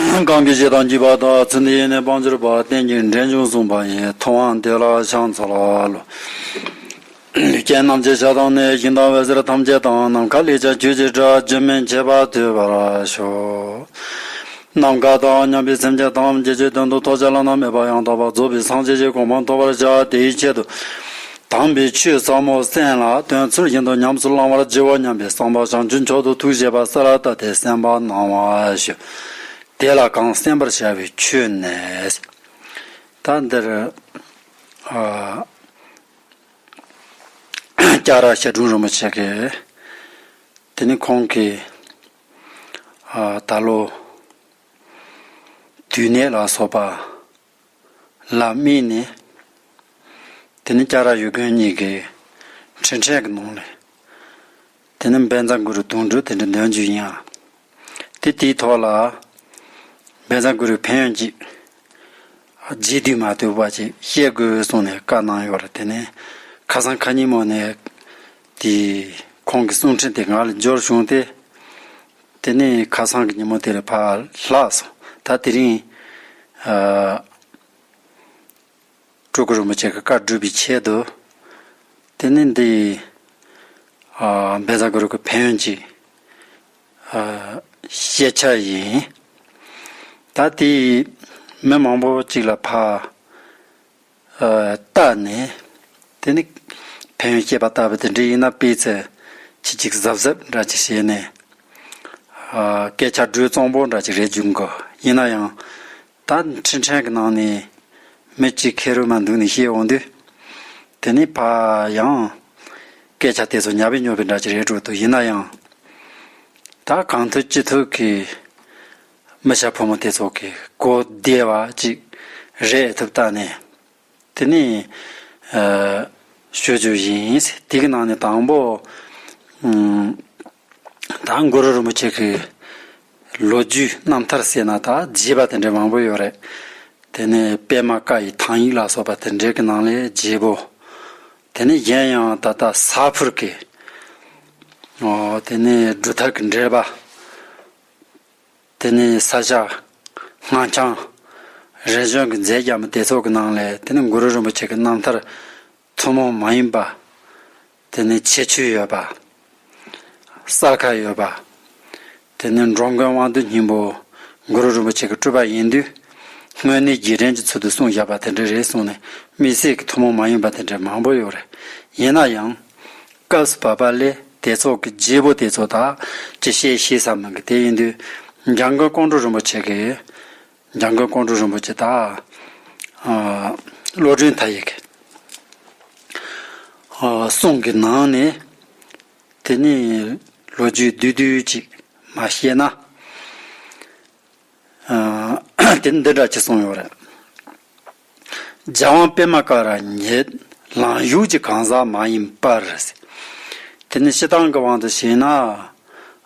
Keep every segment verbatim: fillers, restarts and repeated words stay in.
གང་གིས་ཞེ་སྡང་བགྱིས་པ་དག། ཚུལ་འདི་ཡིས་ནི་བང་ཆུབ་པ། རྟེན་ཅིང་འབྲེལ་འབྱུང་གསུངས་པ་ཡི། ཐུབ་དབང་དེ་ལ་ཕྱག་འཚལ་ལོ། ལུས་ཅན་རྣམས་ཀྱི་ཕྱག་དང་ནི། ཞིང་དང་འོད་ཟེར་ཐམས་ཅད་དང་། ནམ་མཁའ་ལས་ཀྱང་ཆོས་ཀྱི་སྒྲ། རྒྱུན་མི་འཆད་པར་ཐོས་པར་ཤོག། ནམ་མཁའ་དང་མཉམ་པའི་སེམས་ཅན་ཐམས་ཅད་ཀྱི་དོན་དུ་ཐོབ་བྱ་བླ་ན་མེད་པ་ཡང་དག་པར་རྫོགས་པའི་སངས་རྒྱས་ཀྱི་གོ་འཕང་ཐོབ་པར་བྱ། དེའི་ཆེད་དུ་དམ་པའི་ཆོས་ཟབ་མོ་གསན་ལ། དོན་ཚུལ་བཞིན་དུ་ཉམས་སུ་བླང་བར་བགྱིའོ་སྙམ་པའི་བསམ་པ་བྱང་ཆུབ་མཆོག་ཏུ་ཐུགས་བཞེད་པ་གསལ་ལ་བཏབ་སྟེ་གསན་པར་གནང་བ་ཞུ། དེ་ལ་གང་གསན་པར་བྱ་བའི་ཆོས་ནི། ད་འདིར་ཨ་སྐྱ་ར་ཞལ་དྲུང་རིན་པོ་ཆེ་གིས། དེ་ནི་ཁོང་གིས་ཨ་ད་ལོ་དུས་ནད་ལ་སོགས་པ་ལ་དམིགས་ནས། དེ་ནི་སྐྱ་ར་ཡུལ་དགོན་གཉིས་ཀྱི་འཕྲིན་ཕྲན་གྱི་ནང་ལས། དེ་ནི་བཛྲ་གུ་རུ་དུང་སྒྲོགས་དེ་འདྲ་འདོན་རྒྱུ་ཡིན་ཨ། དེ་དེའི་ཐོག་ལ་བཛྲ་གུ་རུའི་ཕན་ཡོན་ཅིག་རྗེས་ཟློས་མ་ཐུབ་པ་ཅིག་བཤད་དགོས་གསུངས་ནས་བཀའ་གནང་ཡོད་རེད། དེ་ནས་ཁ་སང་ཁ་ཉིན་མོ་ནས་དེ་ཁོང་གི་གསུང་འཕྲིན་དེ་ང་ལ་འབྱོར་བྱུང་སྟེ། དེ་ནས་ཁ་སང་གི་ཉིན་མོ་དེ་ལ་ཕར་ལྷག་སོང་། ད་དེ་རིང་ཨ། སྤྲུལ་སྐུ་རིན་པོ་ཆེ་གི་བཀའ་སྒྲུབ་པའི་ཆེད་དུ། དེ་ནི་འདི་ཨ་བཛྲ་གུ་རུ་གི་ཕན་ཡོན་གྱི་ཨ་བཤད་འཆར་ཡིན། ད་དེ་མི་མང་པོ་ཅིག་ལ་ཕར་ཨ་བལྟས་ནས། དེ་ནི་ཕན་ཡོན་བཤད་པ་ལྟ་བུ་དེ་འདྲ་ཡིན་ན། དཔེ་ཚད་ཁྱི་གཅིག་གཟབ་གཟབ་འདྲ་ཅིག་བྱས་ནས། ཨ་སྐད་ཆ་འགྲོས་གཙང་པོ་འདྲ་ཅིག་རེད་འཇུག་གི། ཡིན་ན་ཡང་། ད་འཕྲིན་ཕྲན་གྱི་ནང་ནས་མི་གཅིག་ཁེར་རོ་མ་འདུག་ནས་བཤད་འོང་དུས། དེ་ནི་ཕ་ཡང་སྐད་ཆ་དེ་ཚོ་ཉབ་པའི་ཉོབ་པའི་འདྲ་ཅིག་རེད་འགྲོ་འདུག། ཡིན་ན་ཡང་། ད་གང་ཐུབ་ཅི་ཐུབ་ཀྱིས་མི་སྐྱ་ཕོ་མོ་དེ་ཚོ་གི་གོ་བདེ་བ་ཅིག་རེད་ཐུབ་ལྟ་ནས། དེ་ནི་ཨ་ཞུ་རྒྱུ་ཡིན། དེ་གི་ནང་ནས་དང་པོ། ཨུམ། ད་གུ་རུ་རིན་པོ་ཆེ་གི་ལོ་རྒྱུས་རྣམ་ཐར་ཟེར་ན་ད་རྒྱས་པ་དེ་འདྲ་མང་པོ་ཡོད་རེད། དེ་ནས་པདྨ་བཀའ་ཡི་ཐང་ཡིག་ལ་སོགས་པ་དེ་འདྲའི་གི་ནང་ལས་རྒྱས་པོ། དེ་ནས་གཞན་ཡང་ད་ལྟ་ས་ཕུར་གྱི་ཨོ་དེ་ནས་སྒྲུབ་ཐབས་ཀྱི་འགྲེལ་པ། དེ་ནས་ས་སྐྱ་སྔགས་འཆང་རིམ་བྱོན་གྱི་མཛད་རྒྱ་མི་དེ་ཚོ་གི་ནང་ལས། དེ་ནས་གུ་རུ་རིན་པོ་ཆེ་གི་རྣམ་ཐར་ཐུན་མོང་མ་ཡིན་པ། དེ་ནས་ཁྱད་ཆོས་ཡོད་པ། གསལ་ཁ་ཡོད་པ། དེ་ནས་འགྲོ་མགོན་དབང་འདུས་སྙིང་པོ་གུ་རུ་རིན་པོ་ཆེ་གི་སྤྲུལ་པ་ཡིན་དུས། དངོས་གནས་རྗེས་དྲན་གྱི་ཚུལ་དུ་གསུངས་བཞག་པ་དེ་འདྲ་རེད་གསུངས་ནས། དམིགས་བསལ་གྱི་ཐུན་མོང་མ་ཡིན་པ་དེ་འདྲ་མང་པོ་ཡོད་རེད། ཡིན་ན་ཡང་། སྐབས་སུ་བབས་པ་ལས་དེ་ཚོ་གི་རྒྱས་པོ་དེ་ཚོ་ད་ཅི་བཤད་ཤེས་ས་མིན་གི། དེ་ཡིན་དུས་འཇམ་མགོན་ཀོང་སྤྲུལ་རིན་པོ་ཆེ་གི། འཇམ་མགོན་ཀོང་སྤྲུལ་རིན་པོ་ཆེ་ད་ཨ་བློ་གྲོས་མཐའ་ཡས་ཀྱི་ཨ་གསུང་གི་ནང་ནས། དེ་ནས་ལོ་རྒྱུས་བསྡུས་བསྡུས་ཅིག་མ་བཤད་ན། ཨ་དེ་འདི་འདྲ་ཅིག་གསུངས་ཡོད་རེད། རྒྱལ་དབང་པདྨ་ཀ་ར་ཉིད་ལམ་ཞུགས་ཀྱི་གང་ཟག་མ་ཡིན་པར། དེ་ནི་སྤྱིར་བཏང་གི་དབང་དུ་བྱས་ན། ཨ་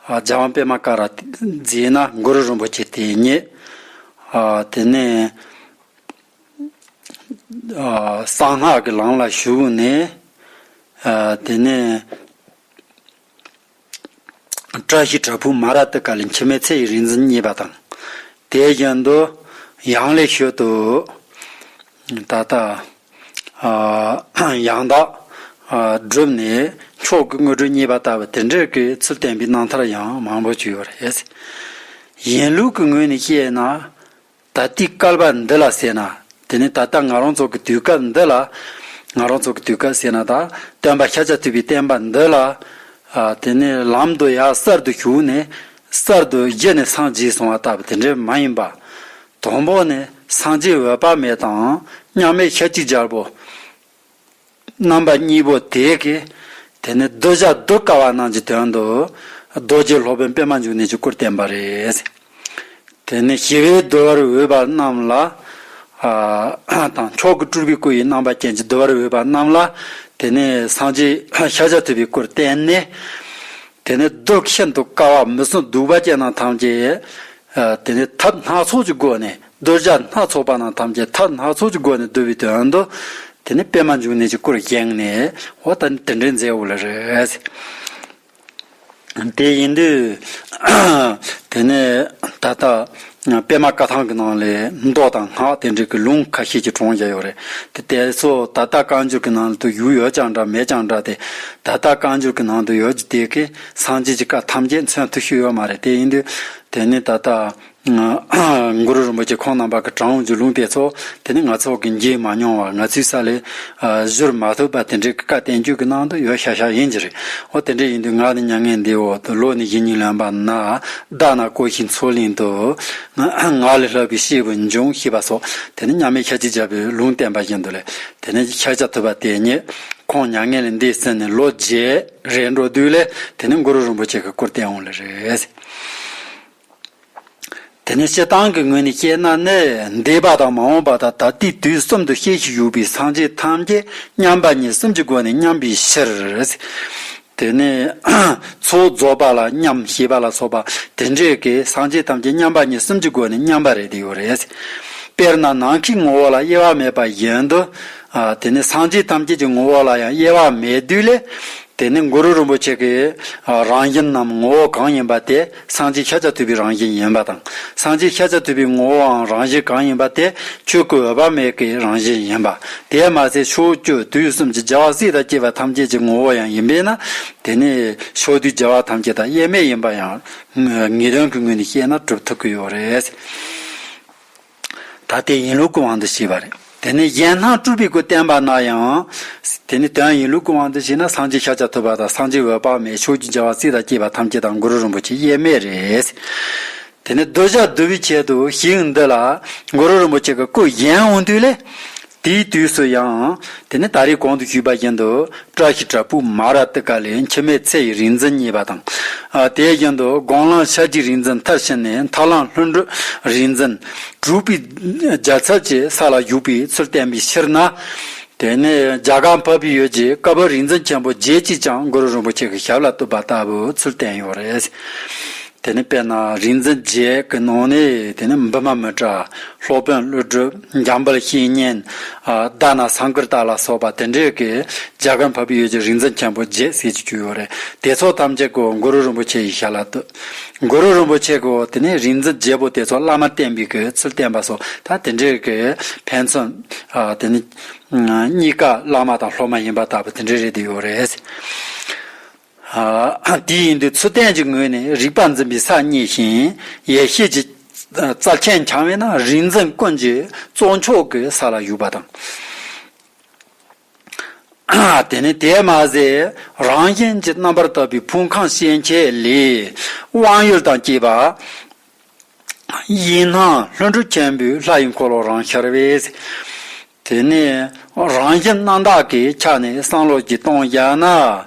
རྒྱལ་དབང་པདྨ་ཀ་ར་ཟེར་ན་གུ་རུ་རིན་པོ་ཆེ་དེ་ཉིད། ཨ་དེ་ནི་ཨ་གསང་སྔགས་ཀྱི་ལམ་ལ་ཞུགས་ནས། ཨ་དེ་ནི། བཀྲ་ཤིས་བྲག་ཕུག་མ་ར་ཏི་ཀ་ལས་འཆི་མེད་ཚེ་ཡི་རིག་འཛིན་བརྙེས་པ་དང་། དེ་བཞིན་དུ་ཡང་ལེ་ཤོད་དུ་ད་ལྟ་ཨ་ཡང་དག་ཨ་བསྒྲུབས་ནས་མཆོག་གི་དངོས་གྲུབ་བརྙེས་པ་ལྟ་བུ་དེ་འདྲ་གི་ཚུལ་བསྟན་པའི་རྣམ་ཐར་ཡང་མང་པོ་ཅིག་ཡོད་རེད། ཡིན་ལུགས་ཀྱི་ངོས་ནས་བཤད་ན། ད་ལྟའི་བསྐལ་པ་འདི་ལ་ཟེར་ན། དེ་ནི་ད་ལྟ་ང་རང་ཚོ་གི་དུས་སྐབས་འདི་ལ། ང་རང་ཚོ་གི་དུས་སྐབས་ཟེར་ན་ད་སྟོན་པ་ཤཱཀྱ་ཐུབ་པའི་བསྟན་པ་འདི་ལ། ཨ་དེ་ནི་ལམ་དུ་ཡར་གསར་དུ་ཞུགས་ནས་གསར་དུ་གཞི་ནས་སངས་རྒྱས་སོང་བ་ལྟ་བུ་དེ་འདྲ་མ་ཡིན་པ། དང་པོ་ནས་སངས་རྒྱས་འོད་དཔག་མེད་དང་མཉམ་མེད་ཤཱཀྱའི་རྒྱལ་པོ། རྣམ་པ་གཉིས་པོ་དེ་གིས་དེ་ནི་གདུལ་བྱ་གདུལ་དཀའ་བ་རྣམས་ཀྱི་དོན་དུ་རྡོ་རྗེ་སློབ་དཔོན་པདྨ་འབྱུང་གནས་ཀྱི་སྐུར་བསྟན་པ་རེད། དེ་ནི་ཞི་བའི་གདུལ་བར་འོས་པ་རྣམས་ལ། ཨ་དང་མཆོག་གི་སྤྲུལ་པའི་སྐུ་ཡི་རྣམ་པ་ཅན་གྱི་གདུལ་བར་འོས་པ་རྣམས་ལ། དེ་ནི་སངས་རྒྱས་ཤཱཀྱ་ཐུབ་པའི་སྐུར་བསྟན་ནས། དེ་ནི་གདུལ་ཤིན་ཏུ་དཀའ་བ་མི་བསྲུན་གདུག་པ་ཅན་རྣམས་ཐམས་ཅད། ཨ་དེ་ནི་ཐབས་སྣ་ཚོགས་ཀྱི་སྒོ་ནས་གདུལ་བྱ་སྣ་ཚོགས་པ་རྣམས་ཐམས་ཅད་ཐབས་སྣ་ཚོགས་ཀྱི་སྒོ་ནས་འདུལ་བའི་དོན་དུ། དེ་ནི་པདྨ་འབྱུང་གནས་ཀྱི་སྐུར་བཞེངས་ནས། འོ་ད་ནི་དེ་འདྲའི་མཛད་འོ་ལ་རེད། དེ་ཡིན་དུས། དེ་ནས་ད་ལྟ་ པདྨ་བཀའ་ཐང་གི་ནང་ལས་མདོ་དང་སྔགས་དེ་འདྲའི་གི་ལུང་ཁ་ཤས་ཀྱི་དྲངས་བཞག་ཡོད་རེད། དེ་དེ་ཚོ་ད་ལྟ་བཀའ་འགྱུར་གྱི་ནང་དུ་ཡོད་ཀྱང་འདྲ་མེད་ཀྱང་འདྲ། དེ་ད་ལྟ་བཀའ་འགྱུར་གྱི་ནང་དུ་ཡོད་ཀྱི་དེ་གི་སངས་རྒྱས་ཀྱི་བཀའ་ཐམས་ཅད་མཚོན་ཐུབ་ཤེས་ཡོད་མ་རེད། དེ་ཡིན་དུས་དེ་ནི་ད་ལྟ་གུ་རུ་རིན་པོ་ཆེ་ཁོང་རྣམ་པ་གི་དྲངས་ཡོང་རྒྱུ་ལུང་དེ་ཚོ་དེ་ནི་ང་ཚོ་གི་མཇལ་མ་མྱོང་བ། ང་ཚོའི་ས་ལས་བཞུར་མ་ཐུབ་པ་དེ་འདྲའི་གི་བཀའ་བསྟན་བཅོས་ཀྱི་ནང་དུ་ཡོད་ཤ་ཤ་ཡིན་གྱི་རེད། འོ་དེ་འདྲ་ཡིན་དུས་ང་ནི་མྱ་ངན་འདས་འོག་ཏུ་ལོ་ནི་བཞི་གཉིས་ལོན་པ་ན་དྷ་ན་ཀོ་ཤའི་མཚོ་གླིང་དུ་ང་ལས་ལྷག་པའི་སྐྱེས་བུ་འབྱུང་ཞེས་པ་སོགས་དེ་ནི་མཉམ་མེད་ཤཱཀྱའི་རྒྱལ་པོའི་ལུང་བསྟན་པ་བཞིན་དུ་ལས། དེ་ནི་ཤཱཀྱ་ཐུབ་པ་དེ་ཉིད་ཁོང་མྱ་ངན་ལས་འདས་ཟིན་ནས་ལོ་བརྒྱད་རེ་འགྲོ་དུས་ལས་དེ་ནི་གུ་རུ་རིན་པོ་ཆེ་གི་སྐུར་བསྟན་འོང་ལེ་རེད། དེ་ནི་སྤྱིར་བཏང་གི་ངོས་ནས་བཤད་ན་ནི་འདས་པ་དང་མ་འོངས་པ་དང་ད་ལྟའི་དུས་གསུམ་དུ་སྐྱེ་ཞིང་བཞུགས་པའི་སངས་རྒྱས་ཐམས་ཅད་མཉམ་པ་ཉིད་གསུམ་གྱི་སྒོ་ནས་མཉམ་པའི་ཕྱིར། དེ་ནི་ཚོགས་རྫོགས་པ་ལ་མཉམ་ཞེས་པ་ལ་སོགས་པ་དེ་འདྲའི་གི་སངས་རྒྱས་ཐམས་ཅད་མཉམ་པ་ཉིད་གསུམ་གྱི་སྒོ་ནས་མཉམ་པ་རེད་དེ་ཡོད་རེད། དཔེར་ན་ནམ་མཁའི་ངོ་བོ་ལ་དབྱེ་བ་མེད་པ་བཞིན་དུ། ཨ། དེ་ནི་སངས་རྒྱས་ཐམས་ཅད་ཀྱི་ངོ་བོ་ལ་ཡང་དབྱེ་བ་མེད་དུས་ལས། དེ་ནི་གུ་རུ་རིན་པོ་ཆེ་གི་རང་བཞིན་ནམ་ངོ་བོ་གང་ཡིན་པ་དེ་སངས་རྒྱས་ཤཱཀྱ་ཐུབ་པའི་རང་བཞིན་ཡིན་པ་དང་། སངས་རྒྱས་ཤཱཀྱ་ཐུབ་པའི་ངོ་བོའམ་རང་བཞིན་གང་ཡིན་པ་དེ་ཆོས་སྐུ་འོད་དཔག་མེད་ཀྱི་རང་བཞིན་ཡིན་པ། དེས་མ་ཟད་ཕྱོགས་བཅུ་དུས་གསུམ་གྱི་རྒྱལ་བ་སྲས་དང་བཅས་པ་ཐམས་ཅད་ཀྱི་ངོ་བོ་ཡང་ཡིན་པས་ན། དེ་ནི་ཕྱོགས་དུས་རྒྱལ་བ་ཐམས་ཅད་དང་དབྱེར་མེད་ཡིན་པ་ཡང་ངེས་དོན་གྱི་ངོས་ནས་བཤད་ན་གྲུབ་ཐུབ་ཀྱི་ཡོད་རེད། ད་ལྟའི་ཡིན་ལུགས་ཀྱི་དབང་དུ་བྱས་པ་རེད། དེ་ནས་གཞན་སྣང་སྤྲུལ་པའི་སྐུ་བསྟན་པ་ན་ཡང་། དེ་ནི་དོན་ཡིན་ལུགས་ཀྱི་དབང་དུ་བྱས་ན་སངས་རྒྱས་ཤཱཀྱ་ཐུབ་པ་དང་སངས་རྒྱས་འོད་དཔག་མེད་ཕྱོགས་བཅུའི་རྒྱལ་བ་སྲས་དང་བཅས་པ་ཐམས་ཅད་དང་གུ་རུ་རིན་པོ་ཆེ་དབྱེར་མེད་རེད། དེ་ནི་གདུལ་བྱ་འདུལ་བའི་ཆེད་དུ་ཞིང་འདི་ལ་གུ་རུ་རིན་པོ་ཆེ་གི་སྐུ་བཞེངས་འོང་དུས་ལས། དེའི་དུས་སུ་ཡང་དེ་ནི་ད་རེས་གོང་དུ་ཞུས་པ་བཞིན་དུ། བཀྲ་ཤིས་བྲག་ཕུག་མ་ར་ཏི་ཀ་ལས་འཆི་མེད་ཚེ་ཡི་རིག་འཛིན་བརྙེས་པ་དང་། ཨ། དེ་བཞིན་དུ་སྒོམ་ལམ་ཤར་གྱི་རིག་འཛིན་མཐར་ཕྱིན་ནས་མཐར་ལམ་ལྷུན་གྲུབ་རིག་འཛིན་གྲུབ་པའི་རྒྱལ་ཚབ་ཀྱི་ས་ལ་བཞུགས་པའི་ཚུལ་བསྟན་པའི་ཕྱིར་ན། དེ་ནས་རྒྱ་གར་འཕགས་པའི་ཡུལ་གྱི་བཀའ་བརྒྱུད་རིག་འཛིན་ཆེན་པོ་བརྒྱད་ཀྱིས་ཀྱང་གུ་རུ་རིན་པོ་ཆེ་གི་ཞབས་ལ་གཏུགས་པ་ལྟ་བུའི་ཚུལ་བསྟན་ཡོད་རེད། དེ་ནི་དཔེར་ན་རིག་འཛིན་བརྒྱད་ཀྱི་ནང་ནས་དེ་ནི་བི་མ་མི་ཏྲ། སློབ་དཔོན་ཀླུ་སྒྲུབ། འཇམ་དཔལ་བཤེས་གཉེན། ཨ། དྷ་ན་སཾ་ཀིརྟ་ལ་སོགས་པ་དེ་འདྲའི་གི་རྒྱ་གར་འཕགས་པའི་ཡུལ་གྱི་རིག་འཛིན་ཆེན་པོ་བརྒྱད་ཟེར་གྱི་བཅུག་ཡོད་རེད། དེ་ཚོ་ཐམས་ཅད་ཀྱིས་གུ་རུ་རིན་པོ་ཆེ་ཡི་ཞབས་ལ་གཏུགས། གུ་རུ་རིན་པོ་ཆེ་གིས་དེ་ནས་རིག་འཛིན་བརྒྱད་པོ་དེ་ཚོ་བླ་མར་བསྟེན་པའི་གི་ཚུལ་བསྟན་པ་སོགས་ད་དེ་འདྲའི་གི་ཕན་ཚུན། ཨ། དེ་ནི་གཉིས་ཀ་བླ་མ་དང་སློབ་མ་ཡིན་པ་ལྟ་བུ་དེ་འདྲའི་རེད་དེ་ཡོད་རེད། ཨ། དེ་ཡིན་དུས་ཚུལ་བསྟན་གྱི་ངོས་ནས་རིག་པ་འཛིན་པའི་ས་བརྙེས་ཤིང་ཡེ་ཤེས་ཀྱི་རྩལ་ཆེན་འཆང་བས་ན་རིག་འཛིན་ཀུན་གྱི་གཙོ་མཆོག་གི་ས་ལ་བཞུགས་པ་དང་། དེ་ནི་དེས་མ་ཟད་རང་བཞིན་གྱིས་རྣམ་པར་དག་པའི་ཕུང་ཁམས་སྐྱེ་མཆེད་ལས་དབང་ཡུལ་དང་བཅས་པ། ཡིད་སྣང་ལྷུན་གྲུབ་ཆེན་པོའི་ལྷ་ཡི་འཁོར་ལོ་རང་ཤར་བས། དེ་ནས་རང་བཞིན་རྣམ་དག་གི་ཆ་ནས་བསམ་བློ་ཅིག་གཏོང་བཞག་ན།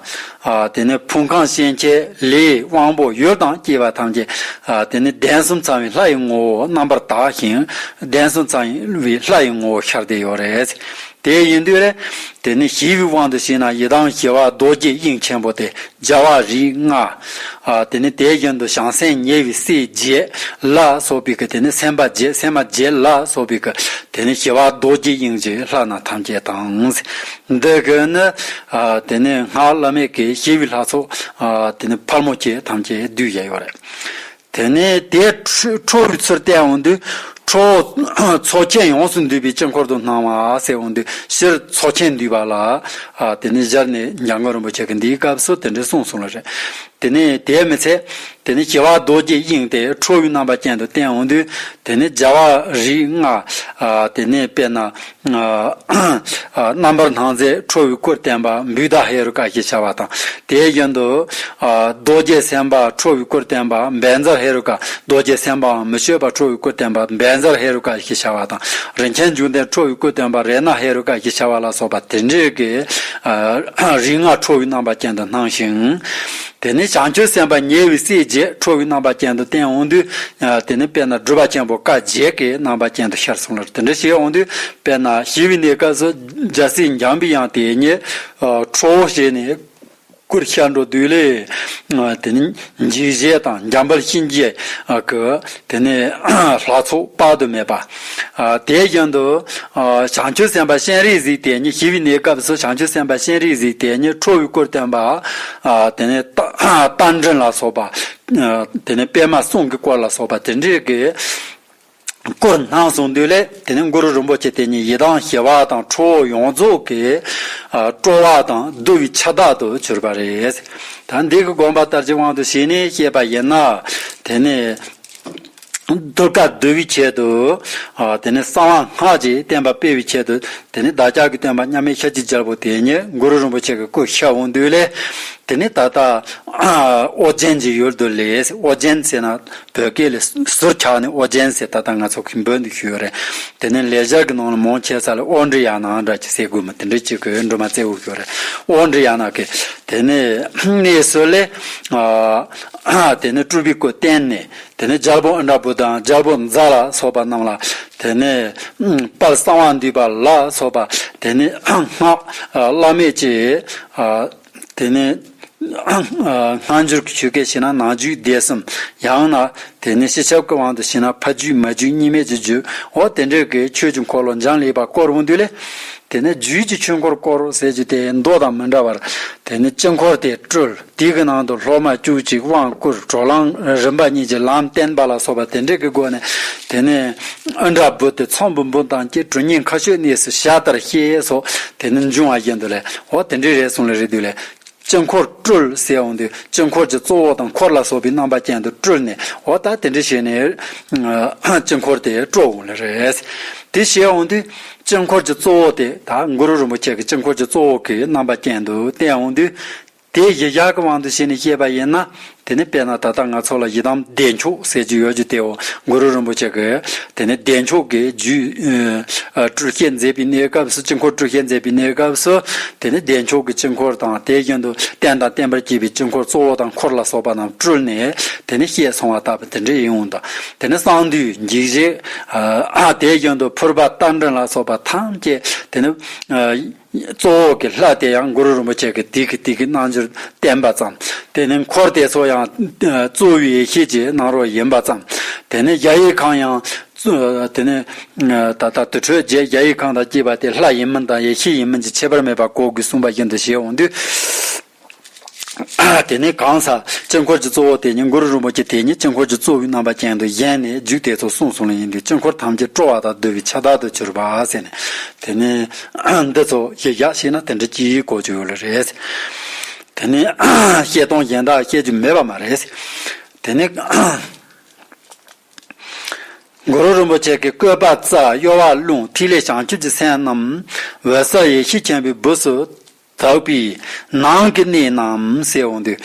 ཨ། དེ་ནས་ཕུང་ཁམས་སྐྱེ་མཆེད་ལས་དབང་པོ་ཡུལ་དང་བཅས་པ་ཐམས་ཅད། ཨ། དེ་ནས་གདན་གསུམ་ཚང་བའི་ལྷ་ཡི་ངོ་བོ་རྣམ་པར་དག་ཞིང་གདན་གསུམ་ཚང་བའི་ལྷ་ཡི་ངོ་བོ་ཤར་བསྡད་ཡོད་རེད། དེ་ཡིན་དུས་རེད། དེ་ནི་ཞི་བའི་དབང་དུ་བྱས་ན་ཡི་དམ་ཞི་བ་རྡོ་རྗེ་དབྱིངས་ཆེན་པོ་དེ་རྒྱལ་བ་རིགས་ལྔ། ཨ། དེ་ནི་དེ་བཞིན་དུ་བྱང་སེམས་ཉེ་བའི་སྲས་བརྒྱད་ལ་སོགས་པའི་གི་དེ་ནི་སེམས་དཔའ་བརྒྱད་སེམས་མ་བརྒྱད་ལ་སོགས་པའི་གི་དེ་ནི་ཞི་བ་རྡོ་རྗེ་དབྱིངས་ཀྱི་ལྷ་རྣམས་ཐམས་ཅད་དང་། འདི་གི་ནི། ཨ། དེ་ནི་སྔགས་བླ་མེད་ཀྱི་ཞི་བའི་ལྷ་ཚོགས། ཨ། དེ་ནི་ཕལ་མོ་ཆེ་ཐམས་ཅད་བསྡུས་བཞག་ཡོད་རེད། དེ་ནས་དེ་ཁྲོ་ཁྲོ་བོའི་ཚུལ་བསྟན་འོང་དུས་ཁྲོ་བོ་ཚོགས་ཆེན་ཡོངས་སུ་འདུས་པའི་དཀྱིལ་འཁོར་དུ་སྣང་བ་ཟེར་འོང་དུས་སྤྱིར་ཚོགས་ཆེན་འདུས་པ་ལ། ཨ། དེ་ནས་སྦྱར་ནས་འཇམ་མགོན་རིན་པོ་ཆེ་གིས་འདིའི་སྐབས་སུ་དེ་འདྲ་གསུངས་སོང་ལ་རེད། དེ་ནས་དེ་མི་ཚད་དེ་ནས་ཞི་བ་རྡོ་རྗེ་དབྱིངས་དེ་ཁྲོ་བོའི་རྣམ་པ་ཅན་དུ་བསྟན་འོང་དུས་དེ་ནས་རྒྱལ་བ་རིགས་ལྔ། ཨ། དེ་ནས་དཔེར་ན། ཨ། རྣམ་པར་སྣང་མཛད་ཁྲོ་བོའི་སྐུར་བསྟན་པ་བུདྡྷ་ཧེ་རུ་ཀ་ཞེས་བྱ་བ་དང་། དེ་བཞིན་དུ། ཨ། རྡོ་རྗེ་སེམས་དཔའ་ཁྲོ་བོའི་སྐུར་བསྟན་པ་བཛྲ་ཧེ་རུ་ཀ། རྡོ་རྗེ་སེམས་དཔའམ་མི་བསྐྱོད་པ་ཁྲོ་བོའི་སྐུར་བསྟན་པ་བཛྲ་ཧེ་རུ་ཀ་ཞེས་བྱ་བ་དང་། རིན་ཆེན་འབྱུང་ལྡན་ཁྲོ་བོའི་སྐུར་བསྟན་པ་རཏྣ་ཧེ་རུ་ཀ་ཞེས་བྱ་བ་ལ་སོགས་པ་དེ་འདྲའི་གི། ཨ། རིགས་ལྔ་ཁྲོ་བོའི་རྣམ་པ་ཅན་དུ་སྣང་ཞིང་། དེ་ནས་བྱང་ཆུབ་སེམས་དཔའ་ཉེ་བའི་སྲས་བརྒྱད་ཁྲོ་བོའི་རྣམ་པ་ཅན་དུ་བསྟན་འོང་དུས། ཨ། དེ་ནས་དཔེར་ན་སྒྲུབ་པ་ཆེན་པོ་བཀའ་བརྒྱད་ཀྱི་རྣམ་པ་ཅན་དུ་ཤར་སོང་ལ། དེ་འདྲ་བྱས་འོང་དུས་དཔེར་ན་ཞི་བའི་གནས་སྐབས་སུ་རྒྱལ་སྲས་འཇམ་པའི་དབྱངས་དེ་ཉིད་ཁྲོ་བོ་བྱས་ནས་སྐུར་ཤར་འགྲོ་དུས་ལས། དེ་ནི་འཇིགས་བྱེད་དང་འཇམ་དཔལ་གཤིན་རྗེ་གི་དེ་ནས་ལྷ་ཚོགས་དཔག་ཏུ་མེད་པ། དེ་བཞིན་དུ་བྱང་ཆུབ་སེམས་དཔའ་སྤྱན་རས་གཟིགས་དེ་ཉིད་ཞི་བའི་གནས་སྐབས་སུ་བྱང་ཆུབ་སེམས་དཔའ་སྤྱན་རས་གཟིགས་དེ་ཉིད་ཁྲོ་བོའི་སྐུར་བསྟན་པ། དེ་ནས་རྟ་རྟ་མགྲིན་ལ་སོགས་པ། དེ་ནས་པདྨ་གསུང་གི་སྐོར་ལ་སོགས་པ་དེ་འདྲའི་གི་ བསྐོར་གནང་སོང་དུས་ལས། དེ་ནས་གུ་རུ་རིན་པོ་ཆེ་དེ་ཉིད་ཡི་དམ་ཞི་བ་དང་ཁྲོ་བོ་ཡོངས་རྫོགས་ཀྱི་ཨ་སྤྲོ་བ་དང་བསྡུ་བའི་ཆུ་དག་ཏུ་གྱུར་པ་རེད། ད་འདི་གི་དགོངས་པ་ལྟར་གྱི་དབང་དུ་བྱས་ནས་བཤད་པ་ཡིན་ན། དེ་ནས་གདུལ་དཀའ་འདུལ་བའི་ཆེད་དུ། ཨ་དེ་ནས་གསང་བ་སྔགས་ཀྱི་བསྟན་པ་སྤེལ་བའི་ཆེད་དུ། དེ་ནས་བདག་ཅག་གི་སྟོན་པ་མཉམ་མེད་ཤཱཀྱའི་རྒྱལ་པོ་དེ་ཉིད་གུ་རུ་རིན་པོ་ཆེ་གི་སྐུ་གཤེགས་འོང་དུས་ལས། དེ་ནས་ད་ལྟ་ཨོ་རྒྱན་གྱི་ཡུལ་དུ་ལས། ཨོ་རྒྱན་ཟེར་ན་བོད་སྐད་ལས་ཟུར་ཆག་ནས་ཨོ་རྒྱན་ཟེར། ད་ལྟ་ང་ཚོ་གི་འབོད་འདུག་ཞུ་ཡོད་རེད། དེ་ནས་ལེགས་སྦྱར་གྱི་ནང་ལ་མང་ཆེ་ས་ལ་ཨོ་འདྲི་ཡ་ན་འདྲ་ཅིག་ཟེར་དགོས་མ། དེ་འདྲ་ཅིག་གི་འགྲོ་མ་བཙལ་འུ་ཞུ་རེད། ཨོ་འདྲི་ཡ་ན་གི་དེ་ནས་གནས་སུ་ལས། ཨ་དེ་ནས་སྤྲུལ་པའི་སྐུ་བསྟན་ནས། དེ་ནས་རྒྱལ་པོ་ཨིནྡྲ་བྷུ་ཏ་དང་རྒྱལ་པོ་ཛ་ལ་སོགས་པ་རྣམས་ལ། དེ་ནས་དཔལ་གསང་བ་འདུས་པ་ལ་སོགས་པ། དེ་ནས་སྔགས་བླ་མེད་ཀྱི། དེ་ནས་སྔ་འགྱུར་གྱི་ཆོས་སྐད་བྱས་ན་ནང་རྒྱུད་སྡེ་གསུམ། ཡང་ན་དེ་ནས་སྤྱི་ཁྱབ་ཀྱི་དབང་དུ་བྱས་ན་ཕ་རྒྱུད་མ་རྒྱུད་གཉིས་མེད་ཀྱི་རྒྱུད། འོ་དེ་འདྲའི་གི་ཆོས་ཀྱི་འཁོར་ལོ་འཇམ་ལེགས་པ་བསྐོར་འོང་དུས་ལས། དེ་ནས་རྒྱུད་ཀྱི་ཆོས་འཁོར་བསྐོར་ཟེར་རྒྱུ་དེ་མདོ་དང་མི་འདྲ་བར། དེ་ནས་དཀྱིལ་འཁོར་དེ་སྤྲུལ། དེ་གི་ནང་དུ་སློབ་མ་བཅུ་གཅིག་དབང་བསྐུར། གྲོལ་ལམ་རིམ་པ་གཉིས་ཀྱི་ལམ་བསྟན་པ་ལ་སོགས་པ་དེ་འདྲའི་གི་སྒོ་ནས། དེ་ནས་ཨིནྡྲ་བྷུ་ཏི་ཚོམ་བུ་འབུམ་ཐང་གི་གྲུ་གཉན་མཁའ་སྤྱོད་གནས་སུ་ཞལ་ལྟར་གཤེགས་སོགས་དེ་ནས་འབྱུང་བ་བཞིན་དུ་ལས། འོ་དེ་འདྲའི་རེད་གསུངས་ལ་རེད་འདུག་ལས། དཀྱིལ་འཁོར་སྤྲུལ་ཟེར་འོང་དུས་དཀྱིལ་འཁོར་གྱི་གཙོ་བོ་དང་འཁོར་ལ་སོགས་པའི་རྣམ་པ་ཅན་དུ་སྤྲུལ་ནས། འོ་ད་དེ་འདྲ་བྱས་ནས་དཀྱིལ་འཁོར་དེ་སྤྲོ་འོང་ལ་རེད། དེ་བྱས་འོང་དུས་དཀྱིལ་འཁོར་གྱི་གཙོ་བོ་དེ་ད་གུ་རུ་རིན་པོ་ཆེ་གི་དཀྱིལ་འཁོར་གྱི་གཙོ་བོ་གི་རྣམ་པ་ཅན་དུ་བསྟན་འོང་དུས། དེ་གཞི་བཞག་གི་དབང་དུ་བྱས་ནས་བཤད་པ་ཡིན་ན། དེ་ནི་དཔེར་ན་ད་ལྟ་ང་ཚོ་ལ་ཡི་དམ་བདེ་མཆོག་ཟེར་གྱི་ཡོད་རྒྱུ་དེའོ། གུ་རུ་རིན་པོ་ཆེ་གི་དེ་ནི་བདེ་མཆོག་གི་རྒྱུད་ཨ་སྤྲུལ་བཤད་མཛད་པའི་གནས་སྐབས་སུ། དཀྱིལ་འཁོར་སྤྲུལ་བཤད་མཛད་པའི་གནས་སྐབས་སུ། དེ་ནི་བདེ་མཆོག་གི་དཀྱིལ་འཁོར་དང་། དེ་བཞིན་དུ་རྟེན་དང་བརྟེན་པར་བཅས་པའི་དཀྱིལ་འཁོར་གཙོ་བོ་དང་འཁོར་ལ་སོགས་པ་རྣམས་སྤྲུལ་ནས་དེ་ནི་བཤད་སོང་བ་ལྟ་བུ་དེ་འདྲ་ཡིན་འོང་དང་། དེ་ནི་གསང་འདུས་འཇིགས་བྱེད་ཨ་དེ་བཞིན་དུ་ཕུར་པ་རྟ་མགྲིན་ལ་སོགས་པ་ཐམས་ཅད་དེ་ནི་ཨ་གཙོ་བོ་གི་ལྷ་དེ་ཡང་གུ་རུ་རིན་པོ་ཆེ་གི་དེ་གི་དེ་གི་རྣལ་འབྱོར་བསྟན་པ་ཙམ། དེ་ནས་འཁོར་དེ་ཚོ་ཡང་གཙོ་བོའི་ཡེ་ཤེས་ཀྱི་རྣམ་རོལ་ཡིན་པ་ཙམ། དེ་ནས་གཞལ་ཡས་ཁང་ཡང་དེ་ནས་ད་ལྟ་དུར་ཁྲོད་བརྒྱད་གཞལ་ཡས་ཁང་དང་བཅས་པ་དེ་ལྷ་ཡིན་མིན་དང་ཡེ་ཤེས་ཡིན་མིན་གྱི་ཁྱད་པར་མེད་པར་གོ་དགོས་གསུངས་པ་བཞིན་དུ་བྱས་འོང་དུས། དེ་ནས་གང་ཟག་དཀྱིལ་འཁོར་གྱི་གཙོ་བོ་དེ་ཉིད་གུ་རུ་རིན་པོ་ཆེ་དེ་ཉིད་དཀྱིལ་འཁོར་གྱི་གཙོ་བོའི་རྣམ་པ་ཅན་དུ་བཞེངས་ནས་རྒྱུད་དེ་ཚོ་གསུངས་སོང་ལ་ཡིན་དུས། དཀྱིལ་འཁོར་ཐམས་ཅད་སྤྲོ་བ་དང་བསྡུ་བའི་ཆུ་དག་ཏུ་གྱུར་པ་ཟེར་ནས། དེ་ནས་འདི་ཚོ་གཞི་བཞག་བྱས་ན་དེ་འདྲ་ཅིག་གོ་རྒྱུ་ཡོད་ལ་རེད། དེ་ནས་བཤད་སྟངས་གཞན་དག་བཤད་རྒྱུ་མེད་པ་མ་རེད། དེ་ནས་གུ་རུ་རིན་པོ་ཆེ་གི་བཀོད་པ་རྩ། གཡོ་བ་རླུང་། ཐིག་ལེ་བྱང་ཆུབ་ཀྱི་སེམས་རྣམས། འོད་གསལ་ཡེ་ཤེས་ཆེན་པོའི་སྦུབས་སུ་དག་པའི་ནང་གི་གནས་རྣམས་ཟེར་འོང་དུས།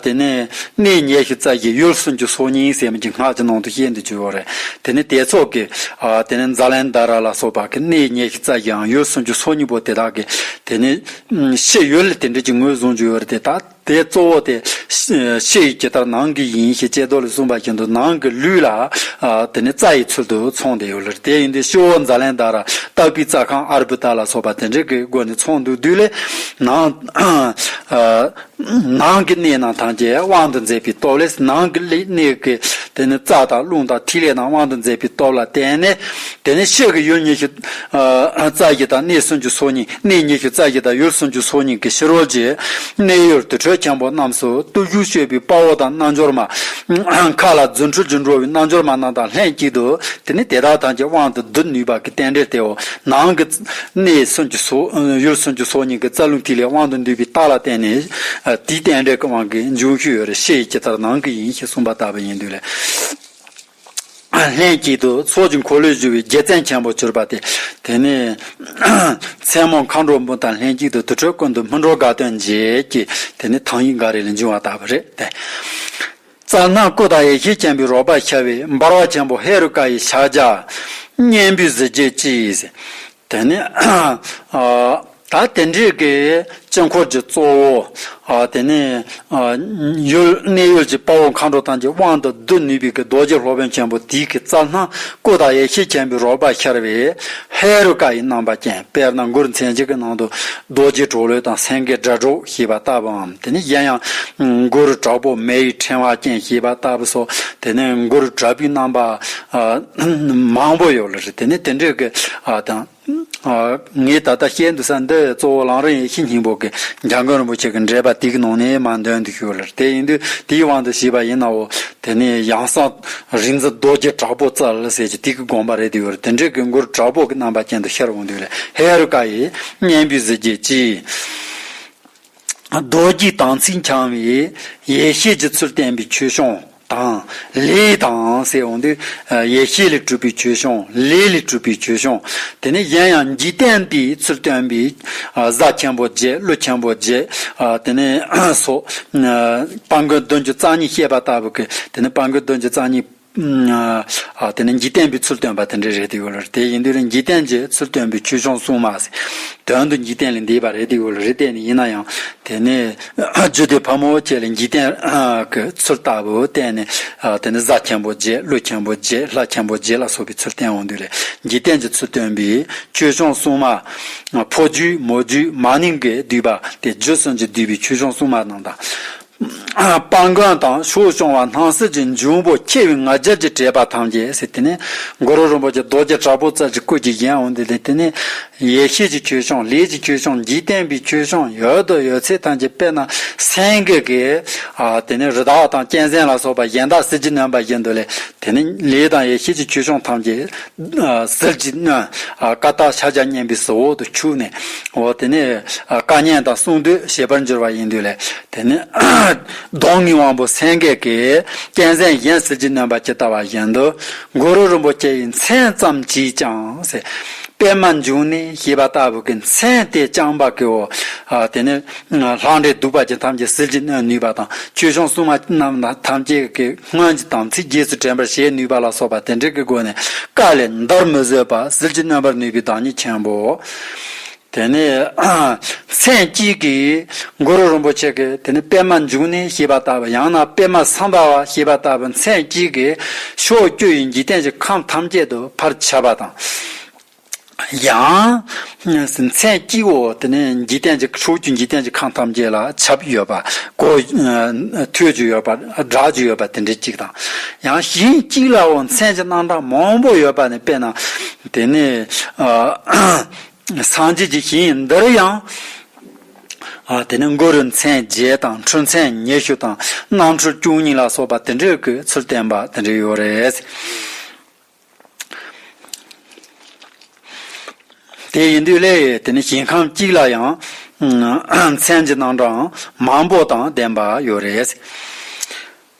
དེ་ནས་གནས་ཉི་ཤུ་རྩ་བཞི་ཡུལ་སུམ་ཅུ་སོ་གཉིས་ཟེར་མི་གྱི་སྔགས་ཀྱི་ནང་དུ་བཤད་འདུག་ཅེས་པ་རེད། དེ་ནས་དེ་ཚོགས་ཀྱི་དེ་ནས་ཛཱ་ལན་དྷ་ར་ལ་སོགས་པ་གི་གནས་ཉི་ཤུ་རྩ་བཞི་ཡང་ཡུལ་སུམ་ཅུ་སོ་གཉིས་པོ་དེ་དག་གི་དེ་ནས་ཕྱི་ཡུལ་དེ་འདྲ་ཅིག་ངོས་བཟུང་རྒྱུ་ཡོད་རེད་དེ། ད་དེ་གཙོ་བོ་དེ་ཕྱི་ཡི་ཇི་ལྟར་ནང་གི་ཡིན་ཞེས་ཀྱེ་རྡོར་ལས་གསུངས་པ་བཞིན་དུ་ནང་གི་ལུས་ལ་དེ་ནས་རྩ་ཡི་ཚུལ་དུ་ཚང་བསྡད་ཡོད་ལ། དེ་ཡིན་དུས་སྤྱི་བོ་ཛཱ་ལན་དྷ་ར། དག་པའི་རྩ་ཁམས་ཨརྦུ་ད་ལ་སོགས་པ་དེ་འདྲའི་གི་སྒོ་ནས་ཚང་འདུག་དུས་ལས་ནང་ནང་གི་གནས་རྣམས་ཐམས་ཅད་དབང་དུ་མཛད་པའི་སྟོབས་ལས། ནང་གི་གནས་ཀྱི་དེ་ནི་རྩ་དང་རླུང་དང་ཐིག་ལེ་རྣམས་དབང་དུ་མཛད་པའི་སྟོབས་ལ་བརྟེན་ནས། དེ་ནི་ཕྱི་གི་ཡུལ་ཉི་ཤུ་རྩ་བཞི་དང་གནས་སུམ་ཅུ་སོ་གཉིས། གནས་ཉི་ཤུ་རྩ་བཞི་དང་ཡུལ་སུམ་ཅུ་སོ་གཉིས་ཀྱི་ཕྱི་རོལ་གྱི་གནས་ཡུལ་དུར་ཁྲོད་ཆེན་པོ་རྣམས་སུ་བརྟུལ་ཞུགས་སྤྱོད་པའི་དཔའ་བོ་དང་རྣལ་འབྱོར་མ། མཁའ་ལ་རྫུ་འཕྲུལ་གྱིས་འགྲོ་བའི་རྣལ་འབྱོར་མ་རྣམས་དང་ལྷན་ཅིག་ཏུ་དེ་ནི་དེ་དག་ཐམས་ཅད་དབང་དུ་བསྡུ་ནུས་པ་གི་རྟེན་འབྲེལ་དེའོ། ནང་གི་གནས་སུམ་ཅུ་སོ་ཡུལ་སུམ་ཅུ་སོ་གཉིས་ཀྱི་རྩ་རླུང་ཐིག་ལེ་དབང་དུ་འདུས་པའི་རྟགས་ལ་བརྟེན་ནས་དེའི་རྟེན་འབྲེལ་གྱི་དབང་གིས་འབྱུང་ཤུལ་ཡོད་རེད། ཕྱི་ཡི་ཇི་ལྟར་ནང་གི་ཡིན་ཞེས་གསུངས་པ་ལྟ་བུ་ཡིན་དུས་ལས། ལྷན་ཅིག་ཏུ་ཚོགས་ཀྱི་འཁོར་ལོས་སྒྱུར་བའི་རྒྱལ་མཚན་ཆེན་པོར་གྱུར་པ་སྟེ། དེ་ནི་མཚན་མོ་མཁའ་འགྲོ་འབུམ་དང་ལྷན་ཅིག་ཏུ་དུར་ཁྲོད་ཀུན་ཏུ་སྨིན་གྲོལ་དགའ་སྟོན་མཛད་ཀྱི་དེ་ནི་ཐང་ཡིག་འགའ་རེ་ལས་འབྱུང་བ་ལྟ་བུ་རེད་དེ། རྩ་སྣང་སྐུ་དང་ཡེ་ཤེས་ཆེན་པོའི་རོལ་པ་ཤར་བའི་འབར་བ་ཆེན་པོ་ཧེ་རུ་ཀ་ཡི་ཕྱག་རྒྱ་སྙན་པའི་གཟི་བརྗིད་ཀྱིས། དེ་ནི་ཨ་ད་དེ་འདྲའི་གི་དཀྱིལ་འཁོར་གྱི་གཙོ་བོ། ཨ་དེ་ནི་ཨ་ཡུལ་གནས་ཡུལ་གྱི་དཔའ་བོ་མཁའ་འགྲོ་ཐམས་ཅད་དབང་དུ་བསྡུ་ནུས་པའི་གི་རྡོ་རྗེ་སློབ་དཔོན་ཆེན་པོ་དེའི་གི་རྩ་སྣང་སྐུ་དང་ཡེ་ཤེས་ཆེན་པོའི་རོལ་པ་ཤར་བའི་ཧེ་རུ་ཀ་ཡི་རྣམ་པ་ཅན། དཔེར་ན་མགུར་མཚན་བཅས་ཀྱི་ནང་དུ་རྡོ་རྗེ་གྲོ་ལོད་དང་སེང་གེ་སྒྲ་སྒྲོགས་ཞེས་པ་ལྟ་བུའམ། དེ་ནི་གཞན་ཡང་མགུར་དྲག་པོ་མེ་ཡི་ཕྲེང་བ་ཅན་ཞེས་པ་ལྟ་བུ་སོགས། དེ་ནི་མགུར་དྲག་པོའི་རྣམ་པ་ཨ་མང་པོ་ཡོད་ལ་རེད། དེ་ནི་དེ་འདྲའི་གི་ཨ་དང་། ཨ། ངས་ད་ལྟ་བཤད་འདུག་ས་འདི་གཙོ་བོ་གླང་རི་ཡེ་ཤེས་སྙིང་པོ་གི་འཇམ་མགོན་རིན་པོ་ཆེ་གི་འགྲེལ་པ་དེའི་ནང་ནས་མར་འདོན་དུ་ཞུ་ལ། དེ་ཡིན་དུས་དེའི་དབང་དུ་བྱས་པ་ཡིན་ནའོ། དེ་ནས་ཡང་གསང་རིག་འཛིན་རྡོ་རྗེ་དྲག་པོ་རྩལ་ཟེར་གྱི་དེ་གི་དགོངས་པ་རེད་དེ་ཡོད་རེད། དེ་འདྲའི་གི་མགུར་དྲག་པོ་གི་རྣམ་པ་ཅན་དུ་ཤར་འོང་དུས་ལས། ཧེ་རུ་ཀ་ཡི་སྙན་པའི་གཟི་བརྗིད་ཀྱིས། རྡོ་རྗེའི་དམ་ཚིག་འཆང་བའི་ཡེ་ཤེས་ཀྱི་ཚུལ་བསྟན་པའི་ཆོས་སྐྱོང་དང་ལས་དང་ཟེར་འོང་དུས། ཡེ་ཤེས་ལས་གྲུབ་པའི་ཆོས་སྐྱོང་། ལས་ལས་གྲུབ་པའི་ཆོས་སྐྱོང་། དེ་ནས་གཞན་ཡང་འཇིག་རྟེན་པའི་ཚུལ་སྟོན་པའི་གཟའ་ཆེན་པོ་བརྒྱད། ཀླུ་ཆེན་པོ་བརྒྱད། དེ་ནས་སོགས། དཔལ་མགོན་བདུན་ཅུ་རྩ་གཉིས་བཤད་པ་ལྟ་བུ་གི། དེ་ནས་དཔལ་མགོན་བདུན་ཅུ་རྩ་གཉིས། ཨ། དེ་ནི་འཇིག་རྟེན་པའི་ཚུལ་སྟོན་པ་དེ་འདྲ་རེད་དེ་ཡོད་ལ། དེ་ཡིན་དུས་ལ་འཇིག་རྟེན་གྱི་ཚུལ་སྟོན་པའི་ཆོས་སྐྱོང་སྲུང་མ་ཟེར། དོན་དུ་འཇིག་རྟེན་ལས་འདས་པ་རེད་དེ་ཡོད་ལ། རེད་དེ་ནི་ཡིན་ན་ཡང་དེ་ནི་རྒྱུད་སྡེ་ཕལ་མོ་ཆེ་ལ་འཇིག་རྟེན་གྱི་ཚུལ་ལྟ་བུ་བསྟན་ནས། དེ་ནི་གཟའ་ཆེན་པོ་བརྒྱད། ཀླུ་ཆེན་པོ་བརྒྱད། ལྷ་ཆེན་པོ་བརྒྱད་ལ་སོགས་པའི་ཚུལ་བསྟན་འོང་དུས་ལ། འཇིག་རྟེན་གྱི་ཚུལ་སྟོན་པའི་ཆོས་སྐྱོང་སྲུང་མ། ཕོ་རྒྱུད་མོ་རྒྱུད་མ་ནིང་གི་བསྡུས་པ་དེ། རྒྱུད་གསུམ་གྱིས་བསྡུས་པའི་ཆོས་སྐྱོང་སྲུང་མ་རྣམས་དང་། དཔལ་མགོན་དང་ཕྱོགས་སྐྱོང་བ་སྣང་སྲིད་ཀྱི་འབྱུང་པོ་ཁྱེའུ་ང་རྒྱལ་གྱིས་བྲེས་པ་ཐམས་ཅད་ཟེར། དེ་ནས་གུ་རུ་རིན་པོ་ཆེ་རྡོ་རྗེ་དྲག་པོ་རྩལ་གྱི་སྐུ་གྱི་བཞེངས་འོང་དུས་ལ། དེ་ནས་ཡེ་ཤེས་ཀྱི་ཆོས་སྐྱོང་། ལས་ཀྱི་ཆོས་སྐྱོང་། འཇིག་རྟེན་པའི་ཆོས་སྐྱོང་ཡོད་དོ་ཡོད་ཚད་ཐམས་ཅད། དཔེར་ན་སེང་གེ་གི། ཨ། དེ་ནས་རི་དྭགས་དང་གཅན་གཟན་ལ་སོགས་པ་གཞན་དག་ཟིལ་གྱིས་གནོན་པ་བཞིན་དུ་ལས། དེ་ནས་ལས་དང་ཡེ་ཤེས་ཀྱི་ཆོས་སྐྱོང་ཐམས་ཅད་ཟིལ་གྱིས་གནོན། ཀ་དག་ཕྱག་རྒྱ་བསྙེན་པའི་གཟི་འོག་ཏུ་ཆུགས་ནས། འོ། དེ་ནས་བཀའ་ཉན་དང་གསུང་སྡུད་བྱེད་པར་འགྱུར་བ་ཡིན་དུས་ལས། དེ་ནས་གདོང་ལྔའི་དབང་པོ་སེང་གེ་གིས་གཅན་གཟན་གཞན་ཟིལ་གྱིས་གནོན་པ་ཇི་ལྟ་བ་བཞིན་དུ། གུ་རུ་རིན་པོ་ཆེ་ཡི་མཚན་ཙམ་གྱིས་ཀྱང་ཟེར། པདྨ་འབྱུང་གནས་ཞེས་པ་ལྟ་བུ་གི་མཚན་དེ་བཅིངས་པ་གི། འོ། དེ་ནས་ལྷ་འདྲེ་གདུག་པ་ཅན་ཐམས་ཅད་ཟིལ་གྱིས་གནོན་ནུས་པ་དང་། ཆོས་སྐྱོང་སྲུང་མ་རྣམས་ཐམས་ཅད་ཀྱི་སྔོན་གྱི་དམ་ཚིག་རྗེས་སུ་དྲན་པར་བྱེད་ནུས་པ་ལ་སོགས་པ་དེ་འདྲ་གི་སྒོ་ནས། བཀའ་ལས་འདར་མི་བཟོད་པ་ཟིལ་གྱིས་གནོན་པར་ནུས་པའི་བདག་ཉིད་ཆེན་པོ། དེ་ནས་མཚན་གཅིག་གིས་གུ་རུ་རིན་པོ་ཆེ་གི། དེ་ནས་པདྨ་འབྱུང་གནས་ཞེས་པ་ལྟ་བུ། ཡང་ན་པདྨ་སམ་བྷ་ཝ་ཞེས་པ་ལྟ་བུ་མཚན་གཅིག་གིས་ཕྱོགས་བཅུ་ཡི་འཇིག་རྟེན་གྱི་ཁམས་ཐམས་ཅད་དུ་ཕར་ཁྱབ་པ་དང་། ཡང་མཚན་གཅིག། འོ། དེ་ནས་འཇིག་རྟེན་གྱི། ཕྱོགས་བཅུའི་འཇིག་རྟེན་གྱི་ཁམས་ཐམས་ཅད་ལ་ཁྱབ་ཡོད་པ། གོ། ཐོས་རྒྱུ་ཡོད་པ། སྒྲ་རྒྱུ་ཡོད་པ་དེ་འདྲ་གཅིག་དང་། ཡང་གཞན་གཅིག་ལའོ་མཚན་གྱི་རྣམ་གྲངས་མང་པོ་ཡོད་པ་ནི། དཔེར་ན་དེ་ནས། ཨ། སངས་རྒྱས་ཀྱི་ཞིང་འདིར་ཡང་། ཨ། དེ་ནས་གུ་རུ་མཚན་བརྒྱད་དང་། འཕྲུལ་མཚན་ཉི་ཤུ་དང་། རྣམ་འཕྲུལ་བཅུ་གཉིས་ལ་སོགས་པ་དེ་འདྲའི་གི་ཚུལ་བསྟན་པ་དེ་འདྲ་ཡོད་རེད། དེ་ཡིན་དུས་ལས། དེ་ནི་ཞིང་ཁམས་གཅིག་ལ་ཡང་མཚན་གྱི་རྣམ་གྲངས་མང་པོ་དང་ལྡན་པ་ཡོད་རེད།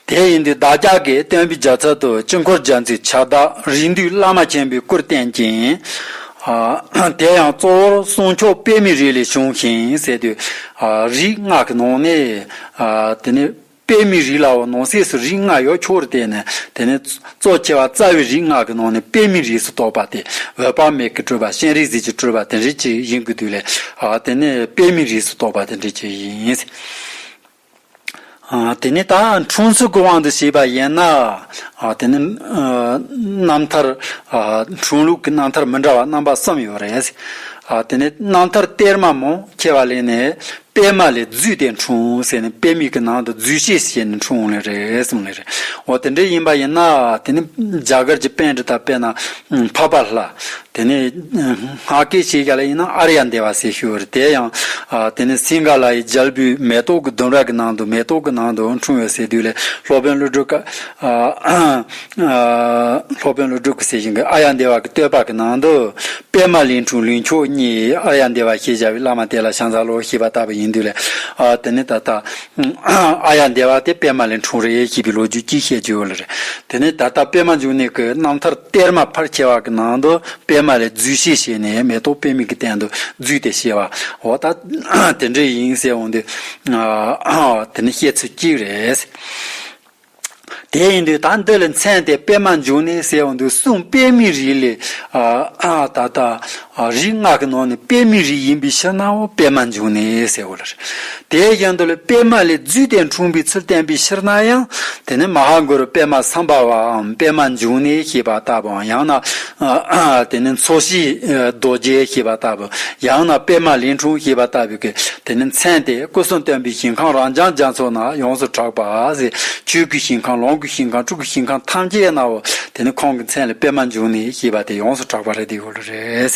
དེ་ཡིན་དུས་བདག་ཅག་གིས་སྟོན་པའི་རྒྱལ་ཚབ་ཏུ་དཀྱིལ་འཁོར་རྒྱ་མཚོའི་ཁྱབ་བདག་རིགས་འདུས་བླ་མ་ཆེན་པོའི་སྐུར་བསྟན་ཅིང་། ཨ། དེ་ཡང་གཙོ་བོར་གསུང་མཆོག་པདྨའི་རིགས་ལས་བྱུང་ཞིང་ཟེར་དུས། ཨ། རིགས་ལྔ་གི་ནང་ནས། ཨ། དེ་ནི། པདྨའི་རིགས་ལའོ། ནང་གསེས་སུ་རིགས་ལྔ་ཡོད་ཆོག་རེད། དེ་ནི། དེ་ནི་གཙོ་ཆེ་བ་རྩ་བའི་རིགས་ལྔ་གི་ནང་ནས་པདྨའི་རིགས་སུ་གཏོགས་པ་དེ། འོད་དཔག་མེད་ཀྱི་སྤྲུལ་པ། སྤྱན་རས་གཟིགས་ཀྱི་སྤྲུལ་པ་དེ་འདྲ་ཅིག་ཡིན་དགོས་དུས་ལས། ཨ། དེ་ནི་པདྨའི་རིགས་སུ་གཏོགས་པ་དེ་འདྲ་ཅིག་ཡིན། ཨ། དེ་ནི་ད་འཁྲུངས་ཚུལ་གྱི་དབང་དུ་བྱས་པ་ཡིན་ན། ཨ། དེ་ནི། ཨ། རྣམ་ཐར། ཨ། འཁྲུངས་ལུགས་ཀྱི་རྣམ་ཐར་མི་འདྲ་བ་རྣམ་པ་གསུམ་ཡོད་རེད། ཨ། དེ་ནི་རྣམ་ཐར་གཏེར་མ་མང་ཆེ་བ་ལས་ནི། པདྨ་ལས་བརྫུས་ཏེ་འཁྲུངས་ཟེར་ནས། པདྨའི་གི་ནང་དུ་བརྫུས་བྱས་བྱས་ནས་འཁྲུངས་ནི་རེད་གསུངས་ནི་རེད། འོ། དེ་འདྲ་ཡིན་པ་ཡིན་ན། དེ་ནི་རྒྱ་གར་གྱི་པཎྜི་ཏ། དཔེར་ན་འཕགས་པ་ལྷ། དེ་ནི་སྔགས་སྐད་བཤད་བྱ་ལ་ཡིན་ན་ཨཱརྱ་དེ་བ་ཟེར་ཞུ་བ་རེད། དེ་ཡང་། ཨ། དེ་ནི་སིངྒ་ལ་ཡི་རྒྱལ་པོའི་མེ་ཏོག་གི་ལྡུམ་ར་གི་ནང་དུ། མེ་ཏོག་གི་ནང་དུ་འཁྲུངས་ཡོད་ཟེར་དུས་ལས། སློབ་དཔོན་ཀླུ་སྒྲུབ་ཀྱི། ཨ། ཨ། སློབ་དཔོན་ཀླུ་སྒྲུབ་ཀྱིས་ཟེར་བཞིན་གྱི་ཨཱརྱ་དེ་བ་གི་བསྟོད་པ་གི་ནང་དུ། པདྨ་ལས་འཁྲུངས་ལུས་མཆོག་བརྙེས། ཨཱརྱ་དེ་བ་ཞེས་བྱ་བའི་བླ་མ་དེ་ལ་ཕྱག་འཚལ་ལོ་ཞེས་པ་ལྟ་བུ་ཡིན་དུས་ལས། ཨ། དེ་ནི་ད་ལྟ་ཨཱརྱ་དེ་བ་དེ་པདྨ་ལས་འཁྲུངས་རེད་ཞེས་པའི་ལོ་རྒྱུས་ཅིག་བཤད་རྒྱུ་ཡོད་ལ་རེད། དེ་ནི་ད་ལྟ་པདྨ་འབྱུང་གནས་ཀྱི་རྣམ་ཐར་གཏེར་མ་ཕལ་ཆེ་བ་གི་ནང་དུ། པདྨ་ལས་བརྫུས་བྱས་བྱས་ནས། མེ་ཏོག་པདྨའི་གི་སྟེང་དུ་བརྫུས་ཏེ་བྱས་པ། འོ། ད་དེ་འདྲ་ཡིན་ཟེར་འོང་དུས། ཨ། དེ་ནི་བཤད་ཚུལ་གཅིག་རེད། དེ་ཡིན་དུས་ད་འདི་ལ་མཚན་དེ་པདྨ་འབྱུང་གནས་ཟེར་འོང་དུས། གསུང་པདྨའི་རིགས་ལས། ཨ། ཨ། ད་ལྟ། ཨ། རིགས་ལྔ་གི་ནང་ནས་པདྨའི་རིགས་ཡིན་པའི་ཕྱིར་ནའོ། པདྨ་འབྱུང་གནས་ཟེར་བ་ལ་རེད། དེ་བཞིན་དུ་ལ་པདྨ་ལས་བརྫུས་ཏེ་འཁྲུངས་པའི་ཚུལ་བསྟན་པའི་ཕྱིར་ན་ཡང་། དེ་ནི་མ་ཧཱ་གུ་རུ་པདྨ་སམ་བྷ་བའམ། པདྨ་འབྱུང་གནས་ཞེས་པ་ལྟ་བུའམ། ཡང་ན། ཨ། དེ་ནི་མཚོ་བྱའི་རྡོ་རྗེ་ཞེས་པ་ལྟ་བུ། ཡང་ན་པདྨ་ལས་འཁྲུངས་ཞེས་པ་ལྟ་བུའི་གི། དེ་ནི་མཚན་དེ་སྐུ་གསུང་སྟོན་པའི་ཞིང་ཁམས་རབ་འབྱམས་རྒྱ་མཚོ་ན་ཡོངས་སུ་གྲགས་པ་ཟེར། ཆོས་ཀྱི་ཞིང་ཁམས། ལོངས་སྐུའི་ཞིང་ཁམས། སྤྲུལ་སྐུའི་ཞིང་ཁམས་ཐམས་ཅད་ནའོ། དེ་ནི་ཁོང་གི་མཚན་ལ་པདྨ་འབྱུང་གནས་ཞེས་པ་དེ་ཡོངས་སུ་གྲགས་པ་རེད་དེ་ཡོད་རེད།